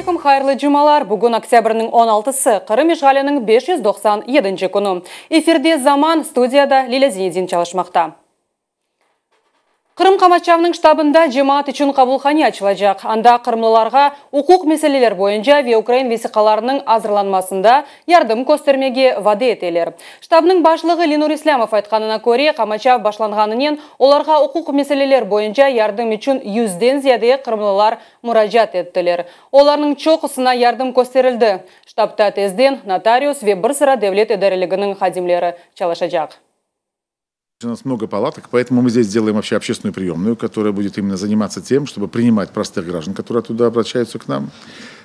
aleyküm, hayırlı cumalar! Bugün oktâbrniñ on altısı, Qırım işğaliniñ 597 künü. Efirde Zaman, studiyada Lilâ Zinedin çalışmaqta. Qırım qamaçavınıñ ştabında cemaat içün qabulhane açılacaq. Anda qırımlılarğa uquq meseleler boyunca ve ukrain vesiqalarınıñ azırlanmasında yardım köstermege vade eteler. Ştabnıñ başlığı Lenur İslâmov aytqanına köre, qamaçav başlanğanınen olarğa uquq meseleler boyunca yardım içün yüzden ziyade qırımlılar muracaat ettiler. Olarnıñ çoqusına yardım kösterildi. Ştabta tezden notarius ve bir sıra devlet idareliginiñ hadimleri çalışacaq. У нас много палаток, поэтому мы здесь делаем вообще общественную приемную, которая будет именно заниматься тем, чтобы принимать простых граждан, которые оттуда обращаются к нам.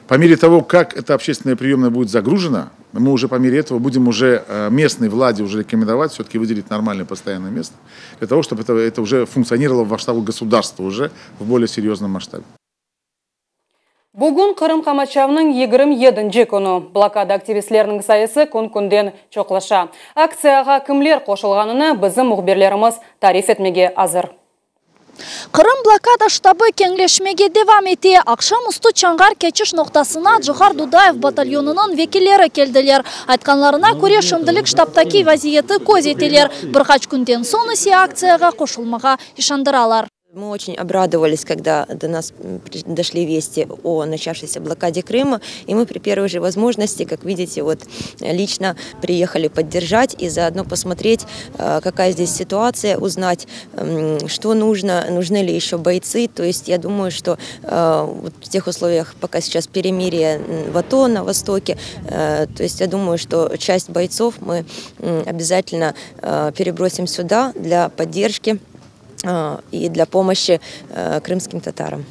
По мере того, как эта общественная приемная будет загружена, мы уже по мере этого будем уже э, местной владе уже рекомендовать все-таки выделить нормальное постоянное место, для того, чтобы это, это уже функционировало в масштабе государства уже в более серьезном масштабе. Bugün Qırım qamaçavınıñ 27-nci künü. Blokada aktivistleriniñ sayısı kün-künden çoqlaşa. Aktsiyağa kimler qoşulğanını bizim mühbirlerimiz tarif etmege azır. Qırım blokada ştabı keñleşmege devam ete. Aqşam üstü Çanğar keçiş noqtasına Cohar Dudayev batalyonınıñ vekilleri keldiler. Aytqanlarına köre, şimdilik ştabtaki vaziyeti köz eteler, bir qaç künden soñ ise aktsiyağa qoşulmağa işandıralar. Мы очень обрадовались, когда до нас дошли вести о начавшейся блокаде Крыма, и мы при первой же возможности, как видите, вот лично приехали поддержать и заодно посмотреть, э, какая здесь ситуация, узнать, что нужно, нужны ли еще бойцы. То есть я думаю, что э, вот в тех условиях, пока сейчас перемирие в АТО на Востоке, э, то есть я думаю, что часть бойцов мы обязательно перебросим сюда для поддержки и для помощи крымским татарам.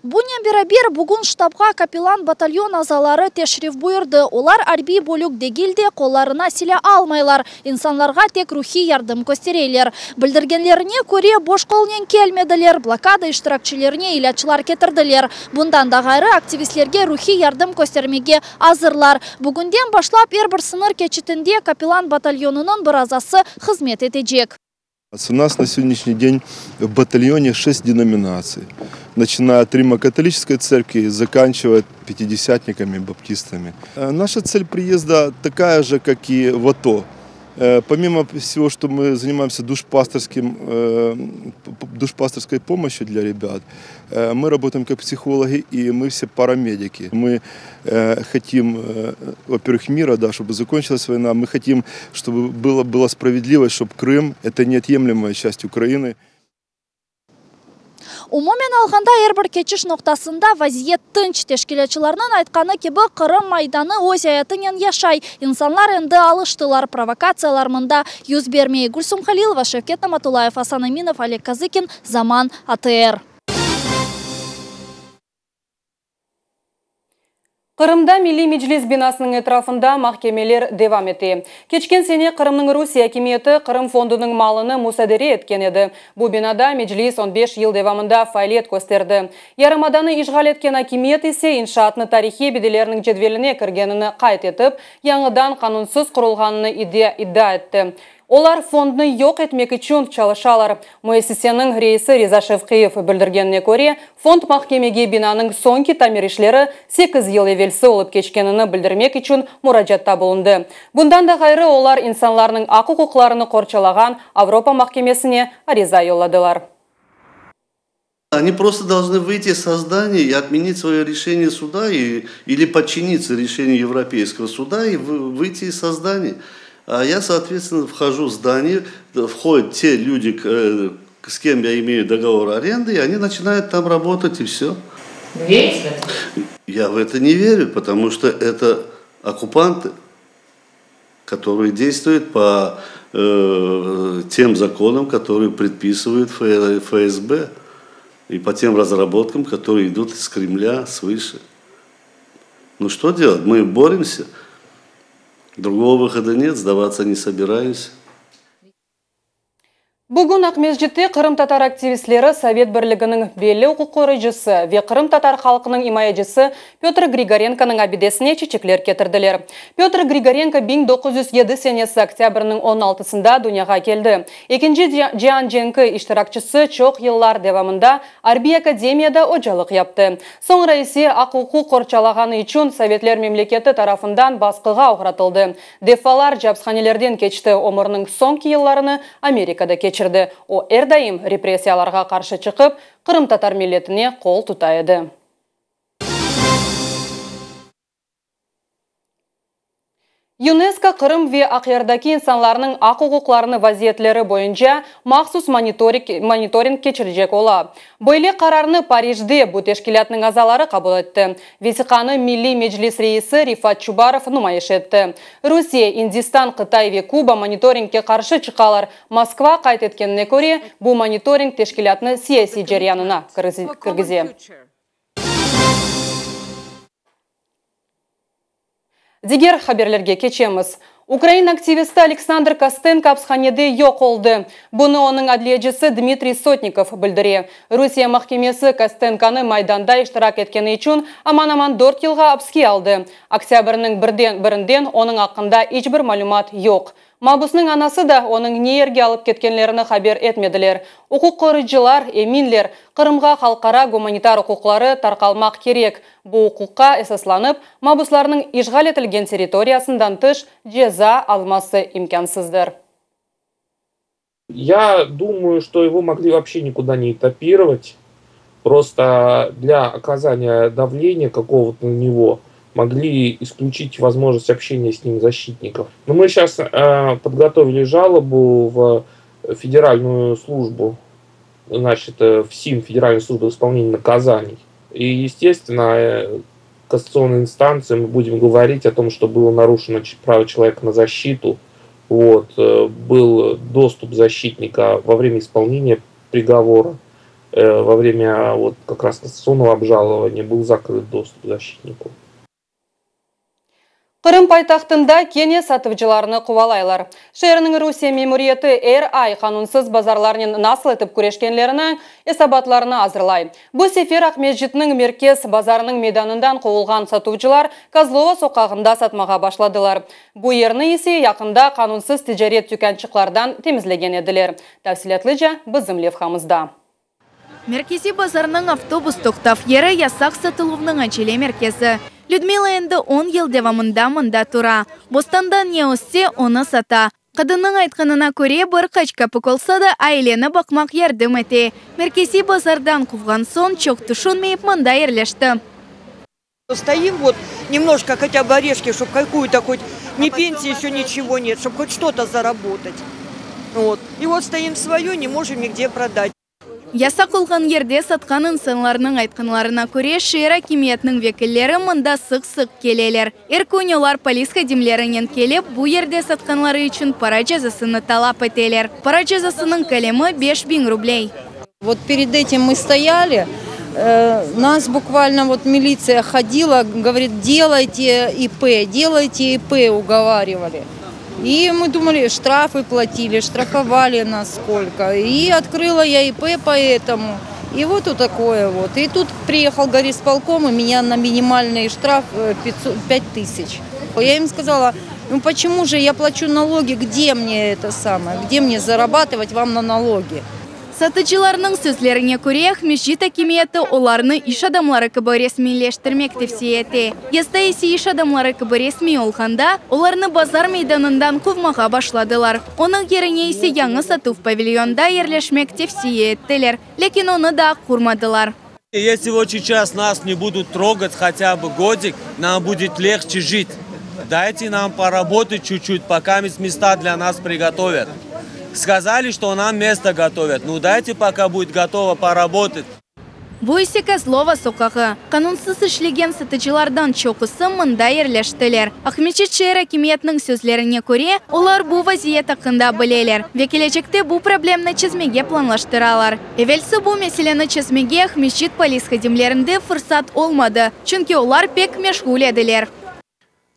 Bunen beraber, bugün ştabğa Kapellan batalyon azaları teşrif buyurdı. Olar arbiy bölük degil de, qollarına silâ almaylar, insanlarğa tek ruhiy yardım köstereler. Bildirgenlerine köre, boş qolnen kelmediler, blokada iştirakçilerine ilâclar ketirdiler. Bundan da ğayrı, aktivistlerge ruhiy yardım köstermege azırlar. Bugünden başlap er bir sıñır keçitinde Kapellan batalyonınıñ bir azası hızmet etecek. У нас на сегодняшний день в батальоне 6 деноминаций, начиная от Римо-католической церкви и заканчивая пятидесятниками, баптистами. Э, наша цель приезда такая же, как и в АТО. Э, помимо всего, что мы занимаемся душпастерским, э, душпастерской помощью для ребят, мы работаем как психологи и мы все парамедики. Мы хотим, во-первых, мира, да, чтобы закончилась война. Мы хотим, чтобы было, была справедливость, чтобы Крым – это неотъемлемая часть Украины. Umumen alğanda, er bir keçiş noqtasında vaziyet tınç. Teşkilâtçılarnıñ aytqanı kibi, Qırım Maydanı öz ayatınen yaşay. İnsanlar endi alıştılar, provokatsiyalar mında yüz bermey. Gülsum Halilova, Şevket Namatullayev, Asan Eminov, Oleg Kazıkin, Zaman, ATR. Qırımda Milliy Meclis binasınıñ etrafında mahkemeler devam ete. Keçken sene Qırımnıñ Rusiye akimiyeti Qırım fondunıñ malını musadere etken edi. Bu binada Meclis on beş yıl devamında faaliyet kösterdi. Yarımadanı işğal etken akimiyet ise inşaatnı tarihiy abidelerniñ cedveline kirgenini qayd etip, yañıdan qanunsız qurulğanını iddia etti. Olar fondnı yoq etmek içün çalışalar. Müessiseniñ reisi Riza Şevqiyev bildirgenine köre, fond mahkemege binanıñ soñki tamir işleri sekiz yıl evelsi olıp keçkenini bildirmek içün muracaatta bulundı. Bundan da ğayrı, olar insanlarnıñ aq-uquqlarını qorçalağan Avropa mahkemesine ariza yolladılar. Они просто должны выйти со здания и отменить свое решение суда и, или подчиниться решению Европейского суда и выйти из создания. А я, соответственно, вхожу в здание, входят те люди, э, с кем я имею договор аренды, и они начинают там работать, и все. Вы верите в это? Я в это не верю, потому что это оккупанты, которые действуют по э, тем законам, которые предписывает ФСБ и по тем разработкам, которые идут из Кремля свыше. Ну что делать? Мы боремся. Другого выхода нет, сдаваться не собираемся. Bugün Aqmescitte qırımtatar aktivistleri Sovet Birliginiñ belli uquqqoruyıcısı ve qırımtatar halqınıñ imayecisi Pötr Grigorenkonıñ abidesine çiçekler ketirdiler. Pötr Grigorenko 1907 senesi oktâbrniñ on altısında dünyağa keldi. Ekinci cian cenki iştirakçisi çoq yıllar devamında Arbiy akademiyada ocalıq yaptı. Soñra ise aq-uquq qorçalağanı içün Sovetler memleketi tarafından basqığa oğratıldı. Defalarca apshanelerden keçti, ömüriniñ soñki yıllarını Amerikada keçirdi. O, er daim repressiyalarğa qarşı çıqıp, qırımtatar milletine qol tuta edi. UNESCO Qırım ve Aqyardaki insanlarnıñ aq-uquqlarını vaziyetleri boyunca mahsus monitoring keçirecek ola. Böyle qararnı Parijde bu teşkilâtnıñ azaları qabul etti. Vesiqanı Milliy Meclis reisi Refat Çubarov numayış etti. Rusiye, İndistan, Qıtay ve Kuba monitoringge qarşı çıqalar. Moskva qayd etkenine köre, bu monitoring teşkilâtnı siyasiy ceryanına kirgize. Diger haberlerge keçemiz. Ukrain aktivisti Aleksandr Kostenko apishanede yoq oldı. Bunı onıñ adliyecisi Dmitriy Sotnikov bildire. Rusiye mahkemesi Kostenkonı Maydanda iştirak etkeni içün aman-aman dört yılğa apiske aldı. Oktâbrniñ birden birinden onıñ aqqında iç bir malümat yoq. Mabusnıñ anası da onıñ ne yerge alıp ketkenlerini haber etmediler. Uquq qoruyıcılar eminler, Qırımğa halqara gumanitar uquqları tarqalmaq kerek. Bu uquqqa esaslanıp, mabuslarnıñ işğal etilgen territoriyasından tış ceza alması imkânsızdır. Я думаю, что его могли вообще никуда не этапировать. Просто для оказания давления какого-то на него могли исключить возможность общения с ним защитников. Но мы сейчас подготовили жалобу в федеральную службу, значит, в СИН, Федеральную службу исполнения наказаний. И, естественно, кассационной инстанции мы будем говорить о том, что было нарушено право человека на защиту, вот, был доступ защитника во время исполнения приговора, во время вот, как раз кассационного обжалования был закрыт доступ защитнику. Qırım paytahtında kene satıcılarnı quvalaylar. Şeerniñ Rusiye memuriyeti er ay qanunsız bazarlarnen nasıl etip küreşkenlerini esabatlarını azırlay. Bu sefer Aqmescitniñ merkez bazarınıñ meydanından quvulğan satıcılar Kozlova soqağında satmağa başladılar. Bu yerni ise yaqında qanunsız ticaret tükânçıqlardan temizlegen ediler. Tafsilâtlıca bizim levhamızda. Merkeziy bazarnıñ avtobus toqtav yeri yasaq satıluvnıñ acele merkezi. Lüdmila endi 10 yıl devamında mında tura. Bostanda ne össe, onı sata. Qadınnıñ aytqanına köre, bir qaç kapik olsa da, aileni baqmaq yardım ete. Merkeziy bazardan quvğan soñ çoq tüşünmeyip mında yerleşti. Стоим вот немножко хотя бы орешки, чтобы какую-то хоть, ни пенсии еще ничего нет, чтобы хоть что-то заработать. Вот. И вот стоим свое, не можем нигде продать. Yasaq olğan yerde satqan insanlarnıñ aytqanlarına köre, şeer akimiyetiniñ vekilleri mında sıq-sıq keleler. Er kün olar polis hadimlerinen kelip, bu yerde satqanları içün para cezasını talap eteler. Para cezasınıñ kölemi 5000 rubley. Вот перед этим мы стояли, нас буквально вот милиция ходила, говорит, делайте ИП, делайте ИП, уговаривали. И мы думали, штрафы платили, штрафовали нас сколько. И открыла я ИП поэтому. И вот вот такое вот. И тут приехал горисполком, и меня на минимальный штраф 500, 5000. Я им сказала, ну почему же я плачу налоги, где мне это самое, где мне зарабатывать вам на налоги? Satıcılarnıñ sözlerine köre, Aqmescit akimiyeti olarnı iş adamları kibi resmiyleştirmek tevsiye ete. Yazda ise iş adamları kibi resmiy olğanda, olarnı bazar meydanından quvmağa başladılar. Onıñ yerine ise yañı satuv pavilyonda yerleşmek tevsiye ettiler. Lâkin onı da qurmadılar. Если вот сейчас нас не будут трогать хотя бы годик, нам будет легче жить. Дайте нам поработать чуть-чуть, пока места для нас приготовят. Сказали, что нам место готовят. Ну дайте, пока будет готово поработать. Bu ise Kozlova soqağı. Qanunsız işlegen satıcılardan çoqusı mında yerleştiler. Aqmescit şeer akimiyetiniñ sözlerine köre, olar bu vaziyet aqqında bileler ve kelecekte bu problemni çezmege planlaştıralar. Evelsi bu meseleni çezmege Aqmescit polis hadimlerinde fırsat olmadı, çünki olar pek meşğul ediler.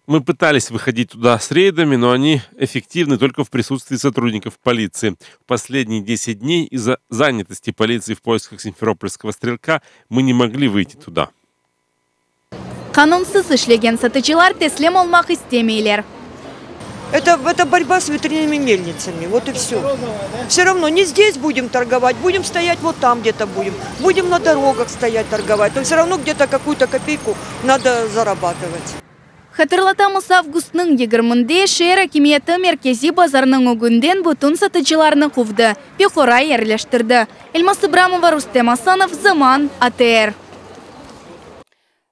Мы пытались выходить туда с рейдами, но они эффективны только в присутствии сотрудников полиции. В последние 10 дней из-за занятости полиции в поисках симферопольского стрелка мы не могли выйти туда. Qanunsız işlegen satıcılar teslim olmaq istemeyler. Это, это борьба с ветряными мельницами, вот и все. Все равно не здесь будем торговать, будем стоять вот там где-то будем, будем на дорогах стоять торговать, но все равно где-то какую-то копейку надо зарабатывать. Hatırlatamız, avgustnıñ yigirminde şeer akimiyeti merkeziy bazarnıñ ögünden bütün satıcılarnı quvdı ve qora yerleştirdi. Elmaz İbramova, Rustem Asanov, Zaman, ATR.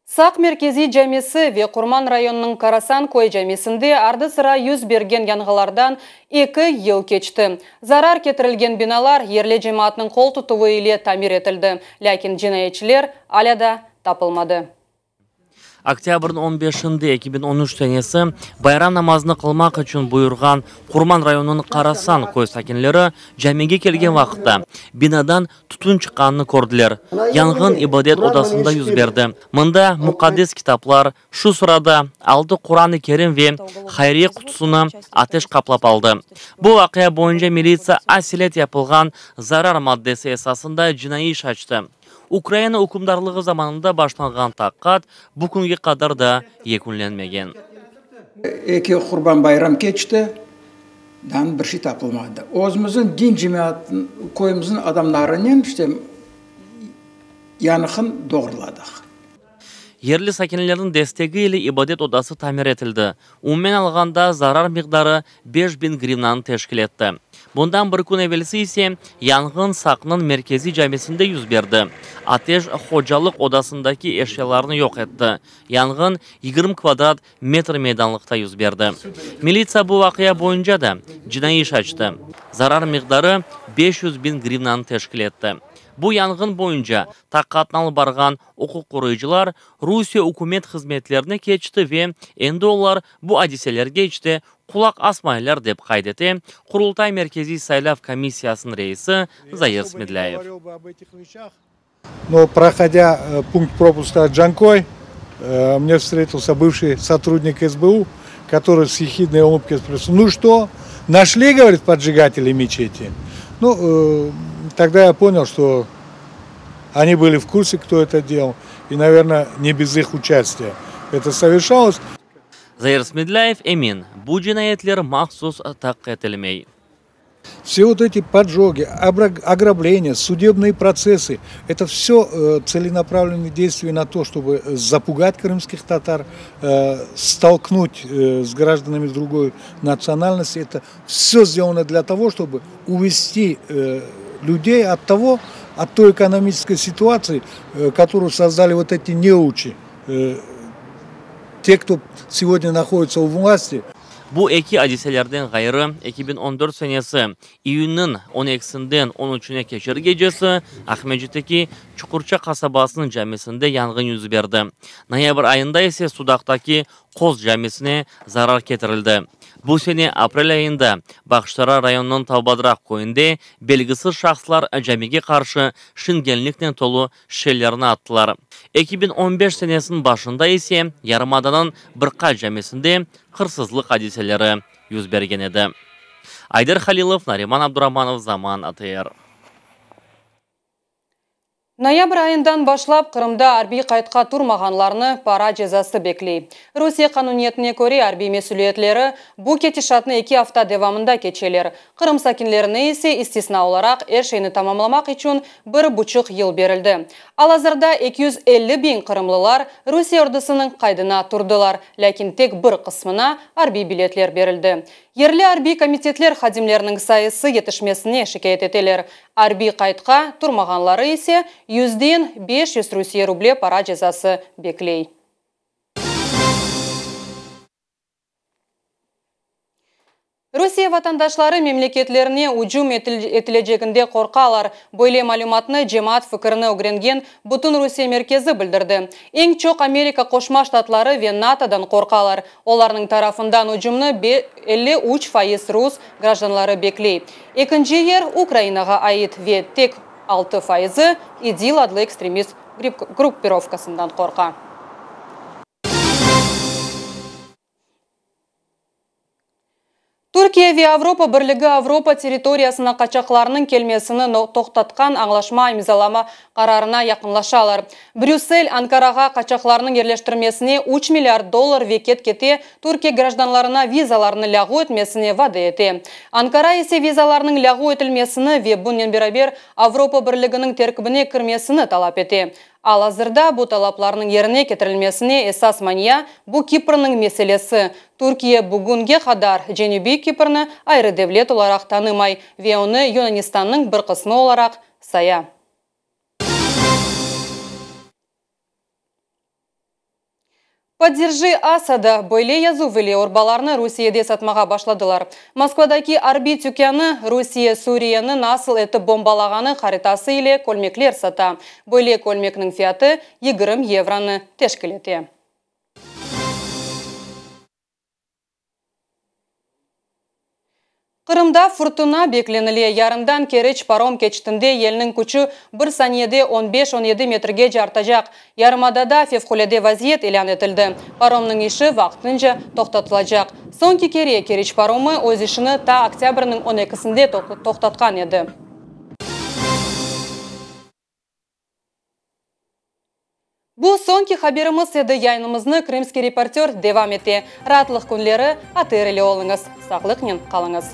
Saq merkeziy camisi ve Qurman rayonınıñ Karasan köy camisinde ardı-sıra 100 bergen yanğılardan 2 yıl keçti. Zarar ketirilgen binalar yerli cemaatnıñ qol tutuvı ile tamir etildi. Lâkin cinayetçiler alâ da tapılmadı. Oktâbrniñ 15-inde 2013 senesi bayram namazını qılmaq içün buyurğan Qurman rayonınıñ Qarasan köy sakinleri camige kelgen vaqıtta binadan tütün çıqqanını kördiler. Yanğın ibadet odasında yüz berdi. Mında muqaddes kitaplar, şu sırada altı Quran-ı Kerim ve hayriye qutusını ateş qaplap aldı. Bu vaqia boyunca militsiya aselet yapılğan zarar maddesi esasında cinaiy iş açtı. Ukraina ükümdarlığı zamanında başlanğan taqiqat bu künge qadar da yekünlenmegen. Eki Qurban bayram keçti, daa bir şey tapılmadı. Özümizniñ din cemaat köyümizniñ adamlarınen işte yanğın doğruladıq. Yerli sakinlerniñ destegi ile ibadet odası tamir etildi. Umumen alğanda zarar miqdarı 5000 grivnanı teşkil etti. Bundan bir kün evelsi ise yanğın Saqnıñ merkeziy camisinde yüz berdi. Ateş hocalıq odasındaki eşyalarnı yoq etti. Yanğın 20 kvadrat metr meydanlıqta yüz berdi. Militsiya bu vaqia boyunca da cinaiy iş açtı. Zarar miqdarı 500 biñ grivnanı teşkil etti. Bu yanğın boyunca taqiqatnı alıp barğan uquq qoruyıcılar Rusiye ükümet hızmetlerine keçti ve endi olar bu adiselerge iç te qulaq asmaylar dep qayd ete Qurultay Merkeziy saylav komissiyasınıñ reisi Zair Smedlâyev. Но проходя э, пункт пропуска Джанкой, э, мне встретился бывший сотрудник СБУ, который с ехидной улыбкой спросил, ну что, нашли, говорит, поджигатели мечети? Ну, э, тогда я понял, что они были в курсе, кто это делал, и, наверное, не без их участия это совершалось. Zair Smedlâyev emin, bu cinayetler mahsus taqiq etilmey. Все вот эти поджоги, ограбления, судебные процессы, это все э, целенаправленные действия на то, чтобы запугать крымских татар, э, столкнуть э, с гражданами другой национальности. Это все сделано для того, чтобы увести людей от того, от той экономической ситуации, которую создали вот эти неучи, те, кто сегодня находится у власти. Bu eki adiselerden ğayrı 2014 senesi iyünniñ 12-sinden 13-üne keçer gecesi Aqmescitteki Çuqurça qasabasınıñ camisinde yanğın yüz berdi. Noyabr ayında ise Sudaqtaki Qoz camisine zarar ketirildi. Bu sene aprel ayında Bağçasaray rayonınıñ Tavbadraq köyünde belgisiz şahıslar camige qarşı şingenliknen tolu şişelerni attılar. 2015 senesiniñ başında ise yarımadanıñ bir qaç camisinde hırsızlıq adiseleri yüz bergen edi. Ayder Halilov, Nariman Abduramanov, Zaman ATR. Noyabr ayından başlap Qırımda arbiy qaydqa turmağanlarnı para cezası bekley. Rusiye qanuniyetine köre arbiy mesüliyetleri bu ketişatnı 2 afta devamında keçeler. Qırım sakinlerine ise istisna olaraq er şeyni tamamlamaq içün 1,5 yıl berildi. Al-azırda 250 biñ qırımlılar Rusiye ordusınıñ qaydına turdılar. Lâkin tek bir qısmına arbiy biletler berildi. Yerli arbiy komitetler hadimleriniñ sayısı yetişmesine şikâyet eteler. Arbiy qaydqa turmağanları ise yüzden 500 Rusiye ruble para cezası bekley. Rusiye vatandaşları memleketlerine ücüm etileceginde qorqalar. Böyle malümatnı cemaat fikrini ögrengen bütün Rusiye merkezi bildirdi. Eñ çoq Amerika Qoşma Ştatları ve NATOdan qorqalar. Olarnıñ tarafından ücümni 53% rus grajdanları bekley. Ekinci yer Ukrainağa ait ve tek 6 fayızı İDİL adlı ekstremist gruppirovkasından qorqa. Türkiye ve Avropa Birligi Avropa territoriyasına qaçaqlarnıñ kelmesini toqtatqan añlaşma imzalama qararına yaqınlaşalar. Brüssel Ankarağa qaçaqlarnıñ yerleştirmesine üç milliard dollar ve ket-kete Türkiye grajdanlarına vizalarnı lâğu etmesine vade ete. Ankara ise vizalarnıñ lâğu etilmesini ve bunnen beraber Avropa Birliginiñ terkibine kirmesini talap ete. Al-azırda bu talaplarnıñ yerine ketirilmesine esas mania, bu Kiprniñ meselesi. Türkiye bugünge qadar Cenübiy Kiprni ayrı devlet olaraq tanımay ve onı Yunanistannıñ bir qısmı olaraq saya. Podderji Asada, böyle yazuv ile urbalarnı Rusiyede satmağa başladılar. Moskvadaki arbiy tükânı Rusiye Suriyeni nasıl etip bombalağanı haritası ile kölmekler sata. Böyle kölmekniñ fiyatı 20 yevronı teşkil ete. Qırımda furtuna beklenile. Yarından Keriç parom keçitinde yelniñ küçü bir saniyede on beş, on yedi metrgece artacaq. Yarımadada fevqulâde vaziyet ilân etildi. Paromnıñ işi vaqtınca toqtatılacaq. Soñki kere Keriç paromı öz işini ta oktâbrniñ on ekisinde toqtatqan edi. Bu soñki haberimiz edi. Yayınımıznı Krımskiy reportör devam ete. Raatlıq künleri ATR ile oluñız. Sağlıqnen qalıñız.